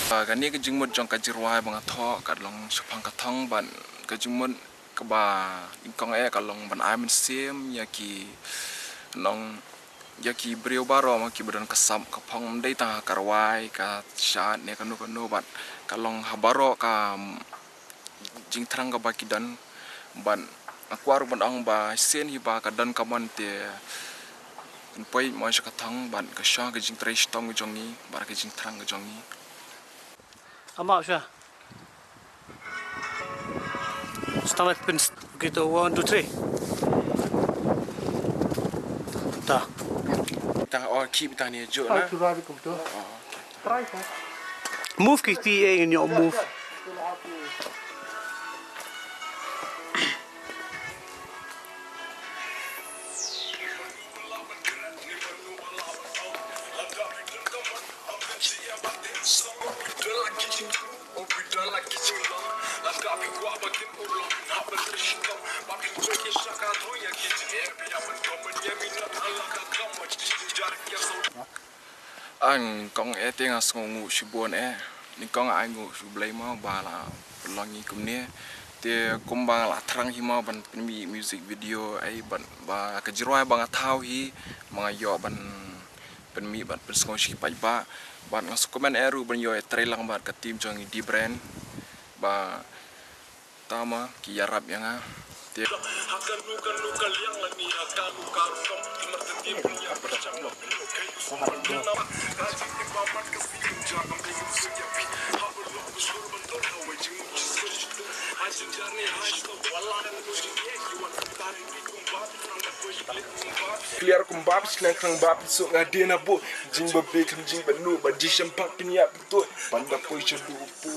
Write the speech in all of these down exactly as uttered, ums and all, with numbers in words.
Ah, kane ka jingmut jong ka jingrwai ba nga thoh ka long shaphang ka thong, bad ka jingmut kaba nyngkong eh ka long ban ai mynsiem ïa ki nong, ïa ki briew baroh ma kiba don ka sap ka phong, ym dei tang ha ka rwai, ka shad ne kano kano, bad ka long ha baroh ka jingthrang kaba ki don. Bad nga kwah ruh ban ong ba shisien hi ba ka don ka mon te kan poi mo sha ka thong, bad ka shong ka jingtrei shitom ka jong ngi bad ka jingthrang ka jong ngi. Amau sha. Stang leh pin. Okay, to, one, two, three. Ta. Ta, oh, keep ta ni jo na. Try to ride it, come to. Oh, okay. Try, sir. Move ki T A in your move. Ang kong eh te nga sngewnguh shibun eh. Nyngkong ai nguh sha U Blei mo ba la pynlong ngi kumne. Te kumba nga la thrang hi mo ban pynmih music video ei, ban ba ka jingrwai ba nga thaw hi ma nga ïoh ban pynmih ban pynsngew sha ki paidbah. Bad nga sngewkmen eh ruh ban ïoh ïatrei lang bad ka team jong ngi D Brand ba tama ki ïarap ïa nga. Te clear kumba pis nang khang ba pis so nga dei na bo jing ba bik jing ba nu ba jing sham pak pin ïa pin to ban da poi sha du po.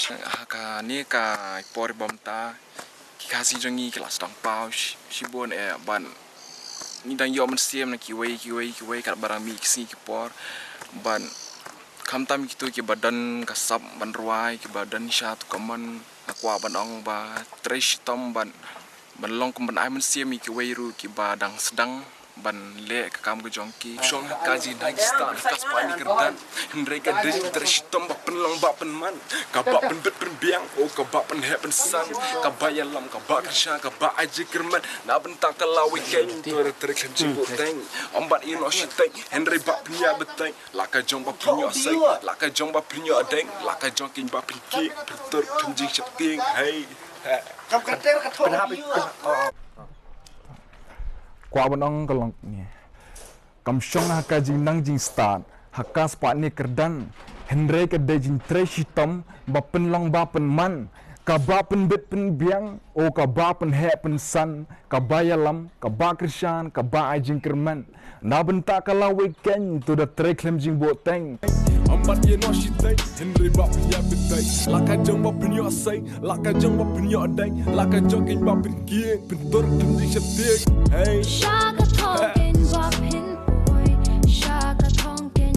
Ha kane ka por ba mynta ki Khasi jong ngi ki la sdang paw shi, shibun eh, ban ngi dang ïoh mynsiem na kiwei kiwei kiwei kat ba dang mih ki sngi ki por, ban khamtam kito kiba don ka sap ban rwai, kiba don sha tu ka mon, nga kwah ban ong ba trei shitom ban, ban long kum ban ai mynsiem ïa kiwei ruh kiba dang sdang ban leh ka kam ka jong ki. Shong ha ka jingnang jingstad, ha ka spah ne kyrdan, hynrei ka dei jingtrei shitom ba pynlong ba pynman, kaba pynbit pynbiang, oh kaba pynheh pynsan, kaba ïalam, kaba kyrshan, kaba ai jingkyrmen. Na bynta ka lawei keiñ, to da trei khlem jingbuhteng. Ym ban ïehnoh shiteng, hynrei ba pynïaid bteng. La ka jong ba pynïoh sei, la ka jong ba pynïoh deng, la ka jong keiñ ba pynkieng, pyntur khlem jingsheptieng. Hei. Kwah ban ong ka long ne. Kam shong ha ka jingnang jingstad, ha ka spah ne kyrdan, hynrei ka dei jingtrei shitom ba pynlong ba pynman, kaba pynbit pynbiang, oh kaba pynheh pynsan, kaba ïalam, kaba kyrshan, kaba ai jingkyrmen. Na bynta ka lawei keiñ, to da trei khlem jingbuhteng. Ym ban ïehnoh shiteng, hynrei ba pynïaid bteng. La ka jong ba pynïoh sei, la ka jong ba pynïoh deng, la ka jong keiñ ba pynkieng, pyntur khlem jingsheptieng. Hei. Sha ka thong keiñ ba pynpoi, sha ka thong keiñ.